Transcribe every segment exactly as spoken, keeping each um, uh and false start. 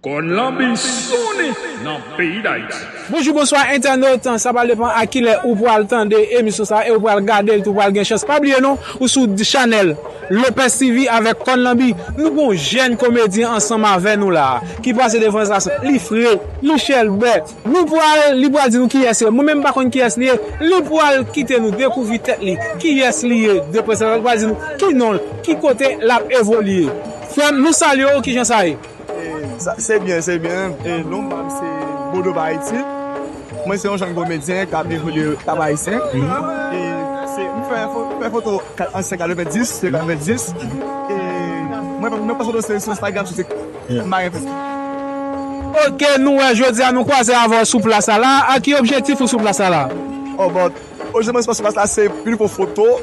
Kòn Lanbi sonnen nan peyi Dayiti. Bonjou, bonswa entènot. Sa pral depann a kilè ou pral tande emisyon sa a e ou pral gade l tou, ou pral gen chans. Pa bliye non, ou sou chanèl Lopez T V avèk Kòn Lanbi. Nou gon jèn komedyen ansanm avè nou la a, ki pase devan sa, li fre, li chèlbè. Nou pral, li pral di nou kiyès li ye. Mwen menm m pa konn kiyès li ye. Li pral kite nou dekouvri tèt li, kiyès li ye. Depi sa, li pral di nou ki non l, ki kote l ap evolye. Frè m, nou salye w, kijan sa ye? Se byen, se byen. E non pa m se Bodo Bayiti. Mwen se yon jèn komedyen k ap evolye Kap Ayisyen. E se, m fè, fè foto ansyen katrevenndis, se katrevenndis. E mwen, mwen poste foto sou Instagram, sou TikTok. M pa gen Facebook. Ok, nou wè jodi a nou kwaze avè w sou plas la la. A ki objektif ou sou plas la la? Oh, but Oje mwen sipòs plas la se vin pou foto.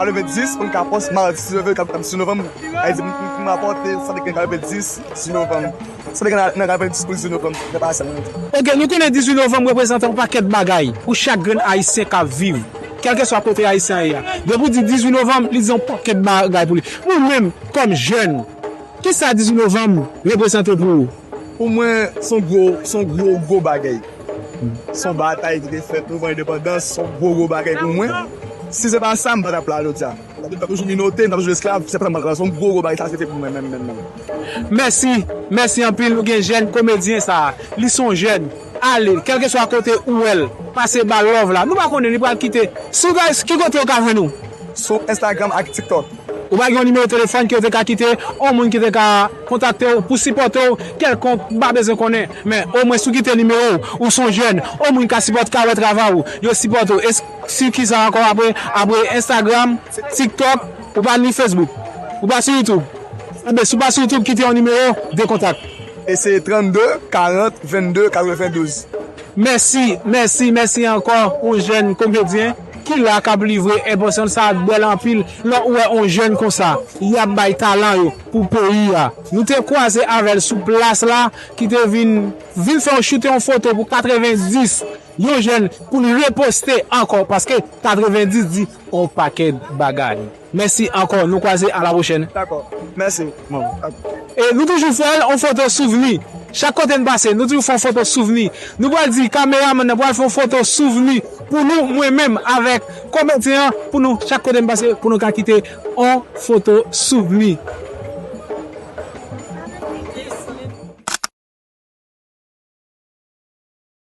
Katrevenndis pou n ka pòs madi dizuit novanm, dizuit novanm. Sa vle di m rapòte sa te gen katrevenndis, dizuit novanm. Sa te gen nan katrevenndis pou dizuit novanm. Nan pa sa. Ok, nou konnen dizuit novanm reprezante yon pakèt bagay pou chak grenn ayisyen k ap viv, kèlkeswa kote ayisyen an ye a. Depi w di dizuit novanm, li di yon pakèt bagay pou li. Ou menm, kòm jèn, kisa dizuit novanm reprezante pou ou? Pou mwen, se yon gwo, se yon gwo, gwo bagay. Se yon batay ki te fèt pou pran endepandans, se yon gwo, gwo bagay pou mwen. Si se pa sa, m pa t ap la jodi a. M t ap toujou minote, m t ap toujou esklav, se pa sa m pa t ap la, se yon gwo, gwo bagay sa se te pou mwen menm, menm, menm. Mèsi, mèsi anpil, nou gen jèn komedyen sa a. Li se yon jèn. Ale, kèlkeswa kote ou wè l, pase ba l love la. Nou pa konnen, li pral kite. Si w ta, ki kote yo ka jwenn ou? Sou Instagram ak TikTok. Ou pa gen yon nimewo telefòn ke w te ka kite, yon moun ki te ka kontakte w pou sipòte w kèlkonk, m pa bezwen konnen. Men omwen si w kite nimewo w, ou se yon jèn, yon moun ka sipòte, ka wè travay ou, yo sipòte w. E sou kisa ankò apre, apre Instagram, TikTok, ou pa ni Facebook, ou pa sou YouTube. Enben, si w pa sou YouTube, kite yon nimewo de kontak. E se trannde, karant, vennde, katrevendouz. Mèsi, mèsi, mèsi ankò, yon jèn komedyen ki la k ap livre enpòstan sa a bèl anpil. Lè w wè yon jèn konsa, y ap bay talan yo pou peyi a. Nou te kwaze avè l sou plas la, ki te vin, vin fè w choute yon foto pou katrevenndis, yon jèn pou l reposte ankò, paske katrevenndis di yon pakèt bagay. Mèsi ankò, nou kwaze, a la pwochèn. Dakò, mèsi. E nou toujou fè l yon foto souvni. Chak kote n pase, nou toujou fè yon foto souvni. Nou pral di kameramann nan pral fè yon foto souvni pou nou, mwen menm avèk komedyen an, pou nou, chak kote n pase, pou nou ka kite yon foto souvni.